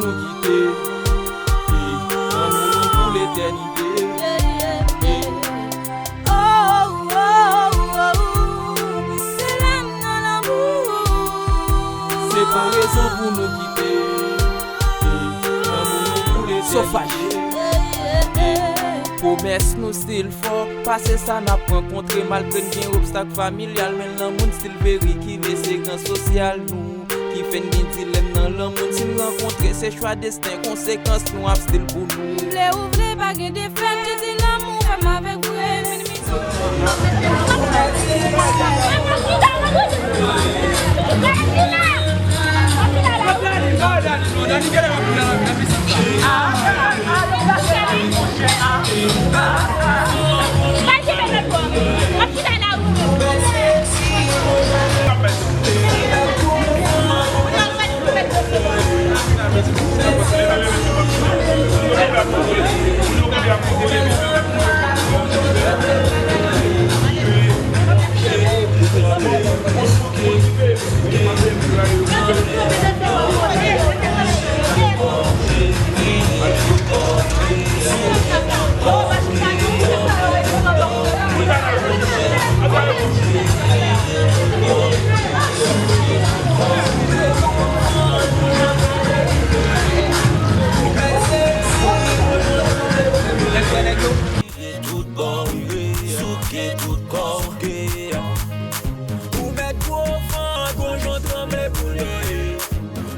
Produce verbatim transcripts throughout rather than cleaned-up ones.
Nou kite, e, lanmou nou pou letènite. E, oh, oh, oh, oh, se lè m nan lanmou. Se pa rezon pou nou kite, e, lanmou nou pou letènite. Sofaj. E, pwomès nou still fò, pase sa n ap rankontre, malgre n gen obstak familyal, men lanmou n still very kile, se gran sosyal nou. Ki fè n gen dilèm nan lanmou n, si n rankontre, se chwa desten, konsekans nou ap still pou nou. Vle ou vle, pa gen defèt, jodi lanmou fè m avèk vre, minimize. Vire tout bò, vire, souke tout kò w. Souke. Ou mèt gwo van, gon jan tranble pou l yo ye.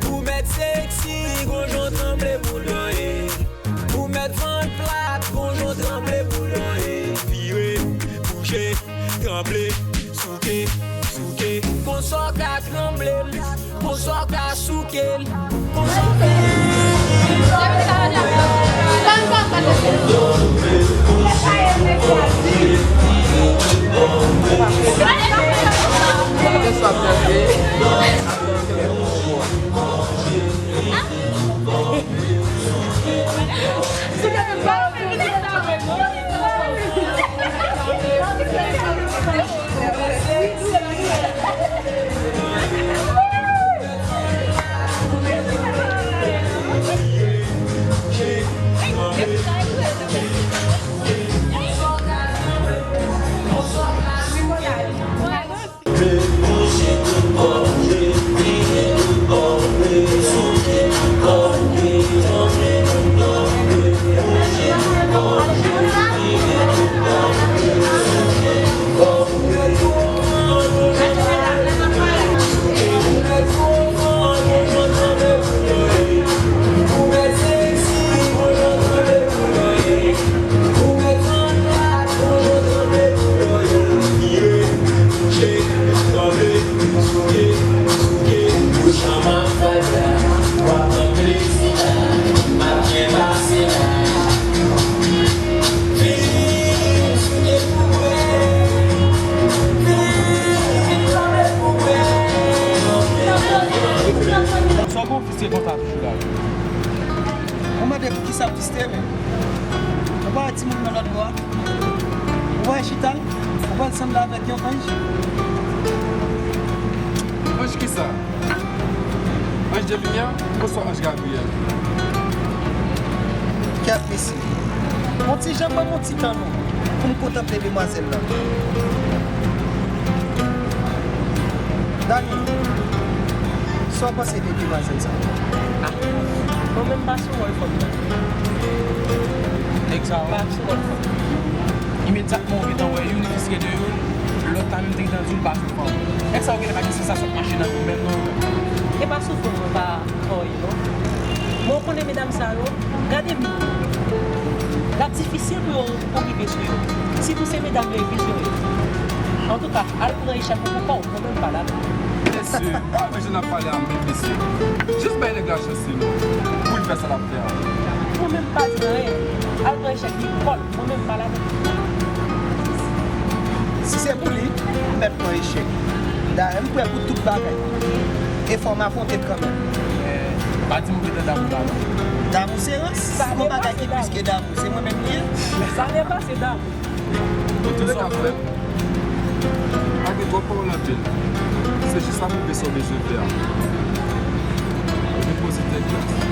Ou mèt seksi, gon jan tranble pou l yo ye. Ou mèt vant plat, gon jan tranble pou l yo ye. Vire, bouje, tranble, souke, souke. Konsa w ka tranble l, konsa w ka souke l, konsa w ka. Sa w konfisye konsa toujou la? Ou mande pou kisa m fiste men? Ou pa wè timoun nan lòt bò a? Ou pa wè chita l? Ou pa wè l sanble avèk yon anj? Anj kisa? Anj Djeminya oswa anj Gabriyèl? Kèt mesye. Yon ti jan ban m yon ti tan non pou m kontanple demwazèl la. Dani, sa w panse de demwazèl sa? Ah, mwen menm pa sou wòl fanm nan. Nèg sa yo pa sou wòl fanm. Imedyatman ou gentan wè youn fiske de youn, lòt la menm te gentan di w l pa sou fanm. Nèg sa yo genlè pa gen sansasyon k mache nan yo menm non. E pa sou fanm mwen pa kò yo non. Men w konnen medam sa yo, gade m. L ap difisil pou yo, pou rive sou yo. Sitou se medam yo e plis yo ye. Antouka, al pran echèk ou pou kò w, mwen menm m pa ladan. Mesye, pa manje n ap pale a menm mesye. Jis bay nèg la chans li non. Pou l fè sa l ap fè a. Mwen menm m pa di anyen. Al pran echèk li pou kò l. Mwen menm m pa ladan. Si se pou li, m mèt pran echèk. Dayè, m prè pou tout bagay. E fò m afwonte l kanmenm. Men, pa di m ou gentan damou la non. Damou se rans. Si gon bagay ki plis ke damou, se mwen menm li ye. Sa depase damou. Bon, tout sa w ap fè, pa gen twòp pawòl anpil. Se jis ap rive sa w bezwen fè a.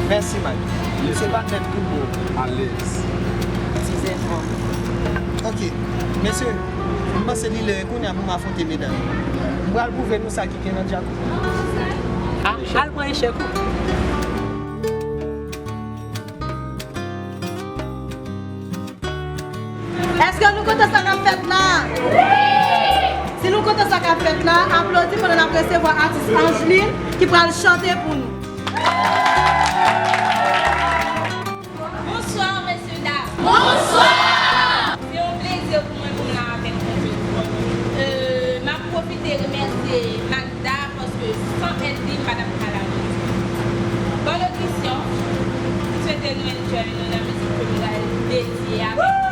Mèsi, Mike. Se pa nèt tou bon. Alèz. Ti zen fanm. Ok. Mesye, m panse li lè kounye a pou m afwonte medam. M pral pwouve nou sa ki gen nan djakout. Ah, al pran echèk ou. Èske nou kontan sa k ap fèt la? Si nou kontan sa k ap fèt la, aplodi pandan n ap resevwa atis Angeline ki pral chante pou nou. Bonsoir, mesye dam. Bonswa! Se yon plezi pou mwen pou m la avèk nou jodi. Euh, m ap pwofite remèsye Magda paske san èd li, m pa t ap ka la jodi. Bon, Lotrisyon, m swete nou enjoy nou nan mizik ke m pral dedye avèk nou.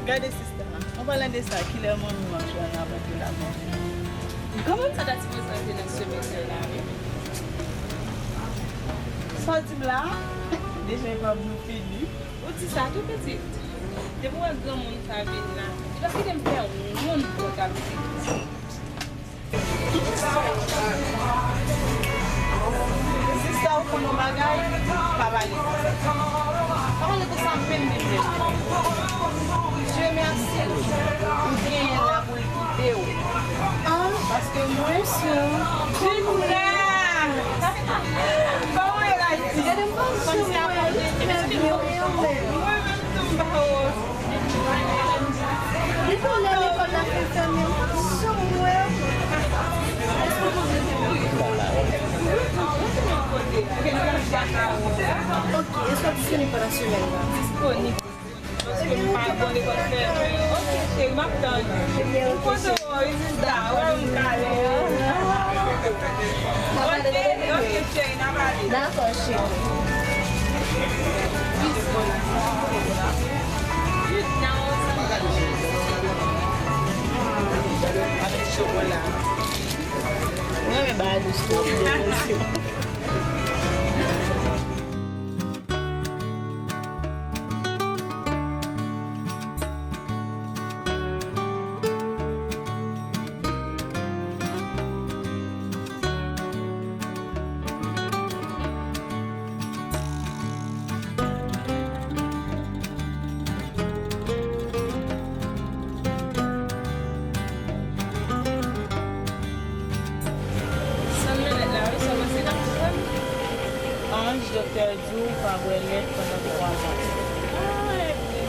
Gade sista, an palan de sa, kilè manmi w ap jwenn apre ke l ap manmi w? Kanmenm sa ta sipoze rive nan semèn sa la, wi. Sa w di m la? Deja e pa byen fini. Ou di sa tou pitit. Depi w wè granmoun sa vin la, li pa kite m fè wonn pou w ta pitit. Sista, ou konn yon bagay? Pa pale konsa. Pa pale konsa, m menm menm menm. Dye mèsi, ou genyen la pou l kite w. Paske mwen sou. Jina! Kòman w ye la isit? Gade m pa sou mwen. Mwen menm tou m pa wè w. Depi lè lekòl la fin fèmen, m pa sou mwen. Èske w poze kèk kesyon? Ok, èske w disponib pandan semèn nan? Disponib. Paske m pa bon lekòl fèmen. Ok, cheri, m ap tann ou. M kontan wè w wi, sista. Wè m kale. Ok, ok, cheri, n a pale. Dakò, cheri. Mwen renmen bagay dous tou. Ap wè lè pandan twa mwa. Ah, epi.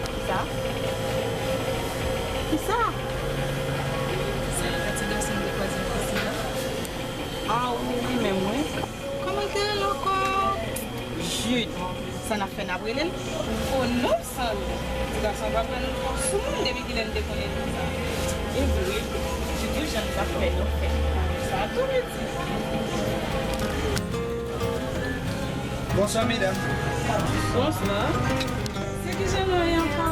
Kisa? Kisa? Sa e pa ti gason m te kwaze nan pisi a? Ah, wi, li menm, wi. Kòman l te rele ankò? Jude. Sa n ap fè, n ap rele l? O non, Sandra. Ti gason pa pran nou pou soumoun depi kilè n te konnen konsa. E vre, Jude, jan l t ap fè nou fè. Sa tou piti. Bonswa, medam. Bonswa. Se kijan nou ye ankò?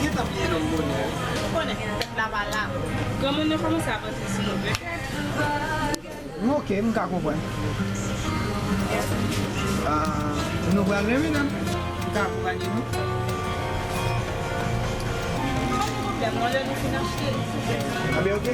Gentan bliye non m bonè. Ou konnen, tèt la pa la. Granmoun nan kòmanse ap antre sou nou, petèt. Ok, m ka konprann. Ah, nou pral lwen, medam. M ka akonpanye nou. Pa gen pwoblèm, non, lè nou fin achte. Ah, ben, ok.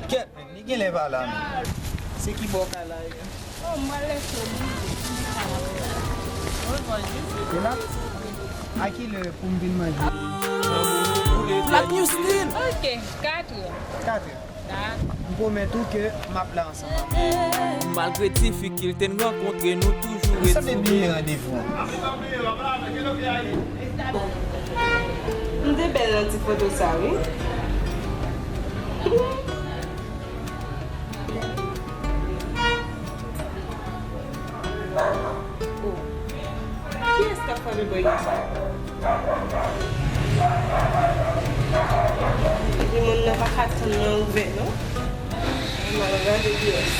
Kèt, men, li genlè pa la, men. Se ki bò w ka la ye? Oh, m pral lèse w. Ou la? A ki lè pou m vin manje? Black New Style. Ok, katrè. Katrè. M pwomèt ou ke m ap la ansanm avè w. Malgre difikilte n rankontre, nou toujou ret souri. Sa te bliye randevou an. M te bèl nan ti foto sa, wi. Oh. Kiyès k ap frape pòt la? Epi moun nan pa ka tann nan ouvè, non. M al gade kiyès.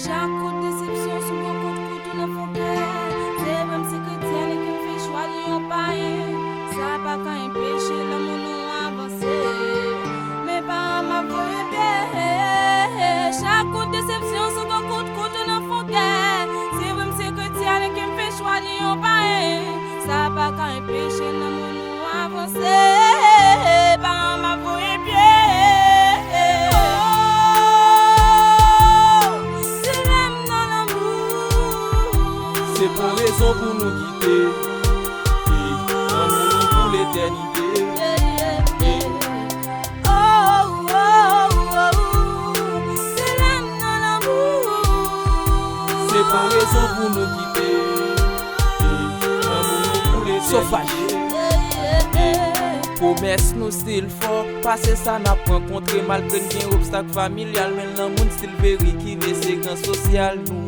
Chak kout desepsyon se yon kout kouto nan fon kè. Se vre m se kretyèn e ke m fè chwa li yon payen. Sa pa ka enpeche lanmou nou avanse. Men paran m ap voye pye. Chak kout desepsyon se yon kout kouto nan fon kè. Se vre m se kretyèn e ke m fè chwa li yon payen. Sa pa ka enpeche lanmou nou avanse. Paran m ap voye pye. Oh, si lè m nan lanmou. Se pou rezon pou nou kite. Lanmou nou pou letènite. Oh, oh, oh, oh. Se lè m nan lanmou. Se pou rezon pou nou kite. Lanmou nou pou letènite. Pwomès nou still fò. Pase sa n ap rankontre, malgre n gen obstak familyal, men lanmou n still veri ki le se gran sosyal nou.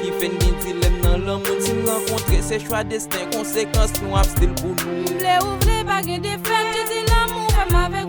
Ki fè n gen dilèm nan lanmou n si n rankontre, se chwa desten, konsekans nou ap still pou nou. M vle ou vle, pa gen defèt, je di lanmou fè m avèk